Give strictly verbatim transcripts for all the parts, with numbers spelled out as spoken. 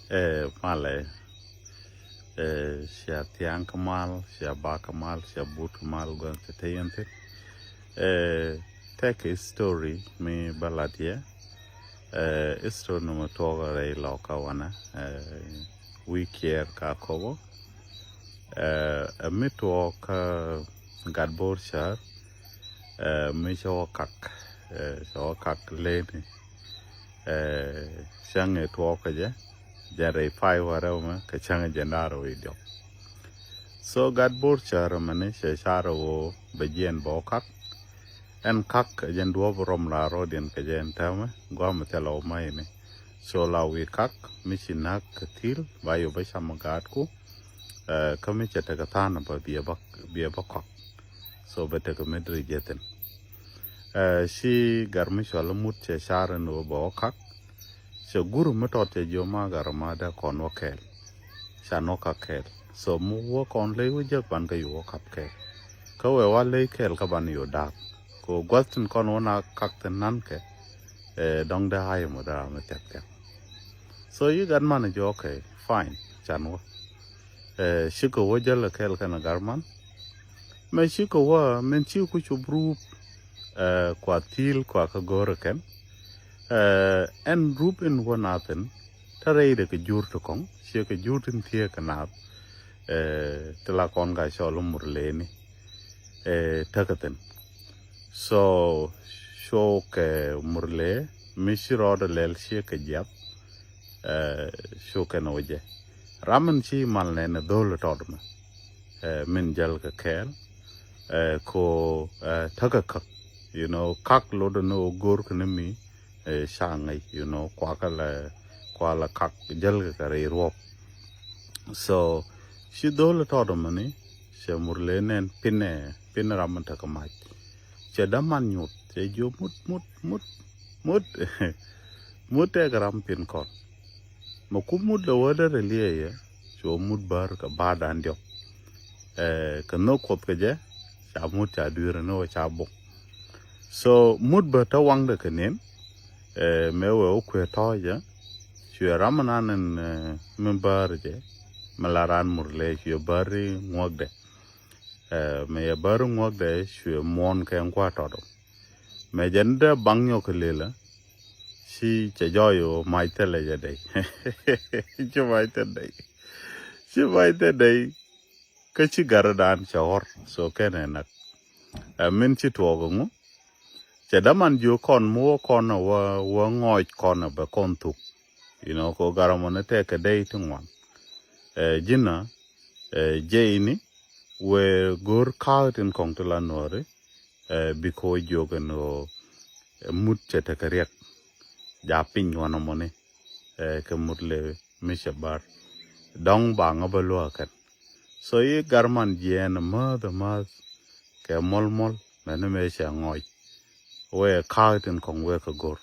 Ɛ malɛ. Ɛ cia thiaŋ kä mal, cia bak kä mal, cia but kä mal gua̱n te te yɛn thin. Ɛ tɛk history mi bä lat yɛ. Ɛ history ni mi tuɔk rɛy lɔkä wanɛ. Ɛ wikiɛr ka kobo. Ɛ mi tuɔk kä gat bor car. Ɛ mi cɛ wä kak. Ɛ cɛ wä kak leni. Ɛ cäŋ ɛ tuɔɔk kä jɛ. Jɛn rɛy pay wä rɛw mɛ kɛ cäŋ ɛ jɛn da̱r wä i̱ diɔk. So gat bor cär mɛni cɛ car wä bɛ jiɛn bä wä kak. Ɛn kak ɛ jɛn duɔp rɔm la rɔdiɛn kɛ jɛn täämɛ guam thil wä mayini. So la wi̱i̱ kak mi ci nak kɛ thil ba yop bä cam ɛ gaatku. Ɛ kä mi cɛ tekɛ tha̱a̱n bä biɛ bä biɛ bä kɔk. So bɛ tekɛ mi diri jɛ thin. Ɛ ci gar mi cual mut cɛ car in wä bɛ wä kak. Cɛ gur mi tɔt cɛ jiɔ ma gar ma dee kɔn wä kɛɛl. Ca nɔ kak kɛɛl. So mi wä kɔn ley wä jek ban kä yu wä kap kɛɛl. Kä wɛ wa ley kɛɛl kä ban yu daak. Ko guath tin kɔn wä na kak thin nan kɛ. Ɛ dɔŋ dee hayi mɔ dee ram mi thiak thiak. So yi gat man jɛ okay, fine, can wä. Ɛ cikɛ wä jäl kɛɛl kɛn gar man. Mɛ cikɛ wä min ci ku cu brup. Ɛ kua thil kua kä go̱r kɛn. Ɛ ɛn rup in wä na thin. Tä rɛy de kɛ jur ti kɔŋ ciɛ kɛ jur tin thiee kɛ naath. Ɛ ti la kɔn ka cɔl mur leni. Ɛ täkä thin. So cokɛ mur le mi ci rɔɔdɛ lɛl ciɛ kɛ jiath. Ɛ cokɛ ni wä jɛ ram in ci mal nɛn ɛ dhol tɔt mɛ. Ɛ min jäl kɛ kɛɛl. Ɛ ko ɛ täkä käk, you know, kak lotdɛ ni wä go̱r kɛ ni mi. Ɛ ca ŋäc, you know, kuakä la kuakä la kak jäl kɛ kɛ rɛy ruɔp. So ci dhol tɔt mɛ ni cɛ mur le nɛn pin ɛ pin ram in täkä mac. Cɛ daman nyuth cɛ jiɔ mut mut mut mut. Mut tɛk ram pin kɔn. Mɛ ku mut lɛ wä dee rɛ liɛ yɛ. Cuɔ mut bär kɛ ba̱a̱ dan diɔk. Ɛ kɛ nhök kuɔth kɛ jɛ ca mut ca dui̱r ni wä ca bok. So mut bä tä waŋdɛ kɛ nin. Ɛ mɛ wɛ wä kuɛ tɔ̱ jɛ. Cuɛ ram nan in ɛ mi bär jɛ. Mi la ran mur lɛ cuɛ bär i ŋuɔkdɛ. Ɛ mɛ yɛ bär i ŋuɔkdɛ cuɛ muɔn kɛ ŋua̱ tɔt ɔ. Mɛ jɛn dee baŋ nyɔk kɛ lelä. Ci cɛ jɔɔy ɔ mac thilɛ jɛ dɛy. Ci mac thilɛ dɛy. Ci mac thilɛ dɛy. Kä ci gardan cɛ ɣɔr so kɛnɛ nak. Ɛ min ci tuɔɔk ŋu. Cɛ daman jiök kɔn mi wä kɔn wä wä ŋɔɔc kɔn bɛ kɔn thuk. You know, ko garamɔ ni tɛkɛ dɛy ti ŋuan. Ɛ ji̱nä ɛ jɛyni wëë go̱o̱r ka̱a̱k tin kɔŋ ti la nuɔ̱ɔ̱ri. Ɛ bikɛ wä jiök ɛn ɣöö ɛ mut cɛ tekɛ riɛk. Ja piny wanɔmɔni. Ɛ kɛ mut le mi cɛ bar dɔ̱ŋ ba ŋä bä luäk kɛn. So yi garman jiɛɛn mäth mäth kɛ mɔl mɔl mɛni mëë cɛ ŋɔc. Wee ka̱a̱k tin kɔŋ wee kɛ go̱r.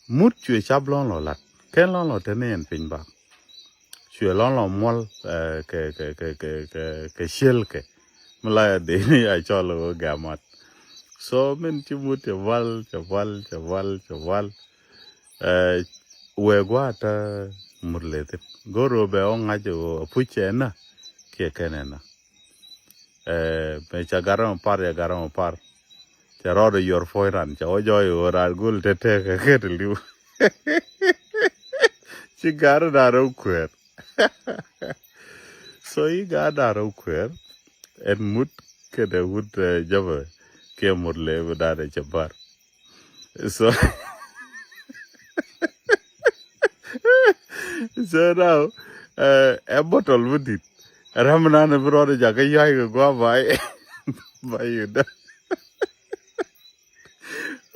Mut cuɛ cap lɔ̱ŋ lɔ lat kɛn lɔ̱ŋ lɔ te ni ɛn piny bak. Cuɛ lɔ̱ŋ lɔ muɔl ɛ kɛ kɛ kɛ kɛ kɛ kɛ ciel kɛ. Mi la ya dee ni ya cɔl wee gamat. So min ci mut cɛ bal cɛ bal cɛ bal cɛ bal. Ɛ wee gua̱a̱ tä mur lethit go̱r wee bɛ ɔ ŋa̱c wee a puc cɛ na kiɛ kɛn ɛ na. Ɛ mɛ ca gat rɛm par cɛ gat rɛm par. Cɛ rɔɔdɛ yuɔr puɔ̱ny ran cɛ wä jɔɔc wee ran gul te te kɛ kɛ te liu. Ci gat rɛm ran rɛm kuɛɛr. So yi gat rɛm ran rɛm kuɛɛr. Ɛn mut kɛnɛ wut ɛ jäpɛ kiɛ mur le bi gat rɛm cɛ bar. So so now ɛ botol mi dit. Ram nan bi rɔɔdɛ jakä yuay kɛ gua̱a̱ bay. Bay yu dä.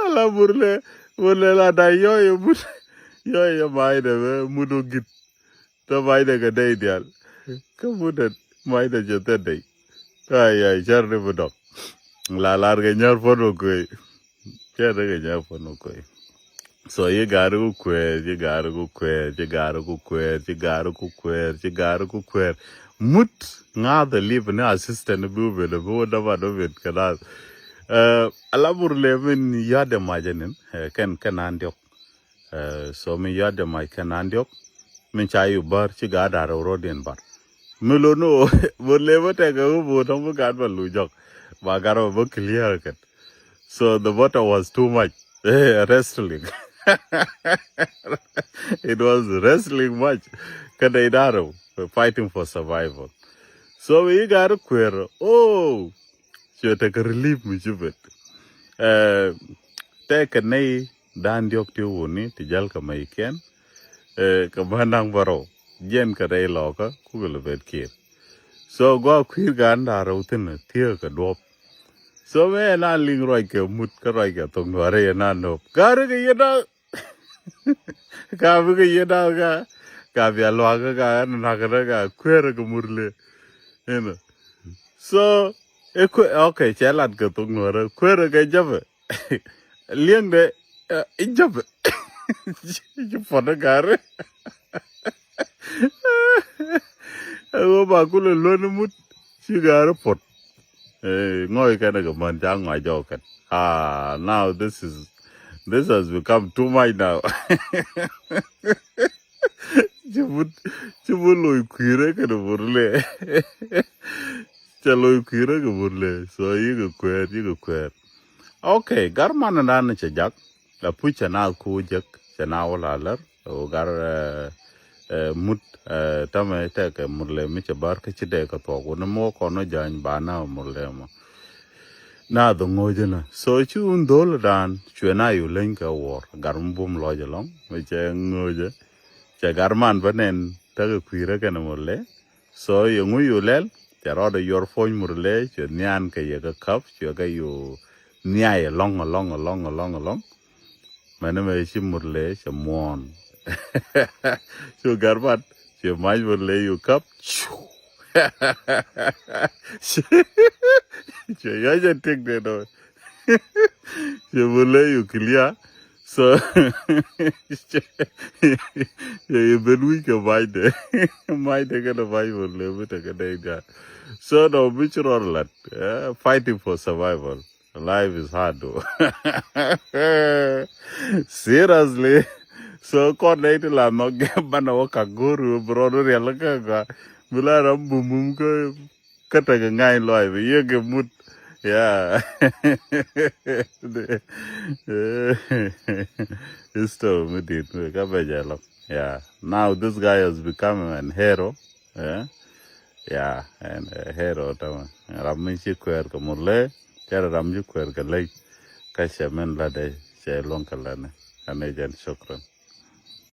Ala mur le mur le la da yɔy mut. Yɔy yɛ bay dɛ mut wä git. Tä bay dɛ kɛ dɛy dial. Kä mut dɛ may dɛ jɛ thɛ dɛy. Ay ay car ni bi dɔk. La lar kɛ nyar pon wä kuey. Cɛ rikɛ nyɛ pun mi kuey. So yi gari ku kuer, yi gari ku kuer, yi gari ku kuer, yi gari ku kuer, yi gari ku kuer. Mut ŋa̱th a lip ni assistant bi wä ben bi wä dama do ben kɛ nath. Ala bur le min yade mac anin kɛn kɛn an diɔk. So min yade mac kɛn an diɔk. Min ca yu bär ci gaat da̱r rɔ̱diɛn bär. Mi lo̱n ɣöö bä lëë bä tɛkɛ ɣöö bä tɔ̱ŋ bi gaat bä lu jɔk. Ba gat bä bä clear kɛn. So the water was too much. Eh, wrestling. It was wrestling match. Kä dee da̱r rɛw, fighting for survival. So yi gaat kueer, oh, cuɛ tekɛ relief mi ci bet. Eh, tɛkɛ nɛy da̱a̱n diɔ̱k ti wuni ti jäl kɛ mɛykiɛn. Eh, kɛ bä naŋ bä rɔw jiɛn kɛ rɛy lɔkä kukɛ lɛ bet kiɛr. So gua kui̱r gaan da̱r rɛw thi̱n thiek kɛ duɔ̱p. So mɛ na liŋ ruac kɛ mut kä ruac kɛ thok nuari yɛ na nop. Ga̱ri kɛ yɛ da̱k. Ka bikɛ yɛ da̱k ka, ka bia luakä ka ɛn nakä ka kueer kɛ murle. Inɔ. So, ɛ kueer, okay, cɛ lat kɛ thok nuari kueer kɛ jäpɛ. Liɛŋdɛ, eh, i̱ jäpɛ. Ci puɔt i̱ ga̱ri. Ɛ ɣöö ba kulɛ luɔ̱n imut ci ga̱ri puɔt. Eh, ŋɔc kɛn kɛ män ca ŋɔc jɔk kɛn. Ah, now this is, this has become too much now. Ci mut, ci mut loc kui̱rä kɛn burle. Ca loc kui̱rä kɛ burle. So yikɛ kuɛɛr, yikɛ kuɛɛr. Okay, gar man dan cɛ jak. La puc cɛ na ku jek cɛ na wä la lär. Ɣöö gar, eh, eh, mut, eh, tamɛ tɛkɛ murle mi cɛ bär kä ci dee kɛ thuɔk wä ni mɔ kɔn wä jany ba na murle mɔ. Na dhɔ ŋo̱o̱cä na. So ci wun dhol dan cuɛ na yu leny kɛ wuɔr. Gar mi bum lɔc ɛlɔŋ mi cɛ ŋo̱o̱cä. Cɛ gar man bä nɛn tekɛ kui̱rä kɛn murle. So yɛ ŋu yu lɛl cɛ rɔɔdɛ yuɔr puɔ̱ny murle cuɛ nhian kɛ yɛ kɛ käp cuɛ kɛ yu nhiay ɛlɔŋ ɛlɔŋ ɛlɔŋ ɛlɔŋ ɛlɔŋ. Mɛni mɛ ci murle cɛ muɔ̱ɔ̱n. Cu garbat cɛ mac murle yu käp. Cɛ yɔc ɛ tik dee dɔ. Cɛ murle yu kilia. So cɛ yɛ ben wi̱c kɛ macdɛ. Macdɛ kɛnɛ mac murle bi tekɛ dee diaal. So dɔ bi ci rɔɔd lat, eh, fighting for survival. Life is hard though. Seriously. So kɔn nɛy ti la nhɔk gɛ banɛ wä kak go̱o̱r wä bi rɔɔd wä riɛl kä gɔaa. Bi la ram bum bum kä kä tekɛ ŋa̱ny lɔaac bi yek kɛ mut. Yeah. History mi dit mi kä bɛ jɛ lɔk. Yeah. Now this guy has become an hero. Eh? Yeah, and, eh, hero tamɛ. Ram mi ci kuɛɛr kɛ murle, cɛ ram ci kuɛɛr kɛ ley. Kä cɛ min latdɛ cɛ luɔ̱ŋ kɛ lɛni. Kä ni jɛn, shukran.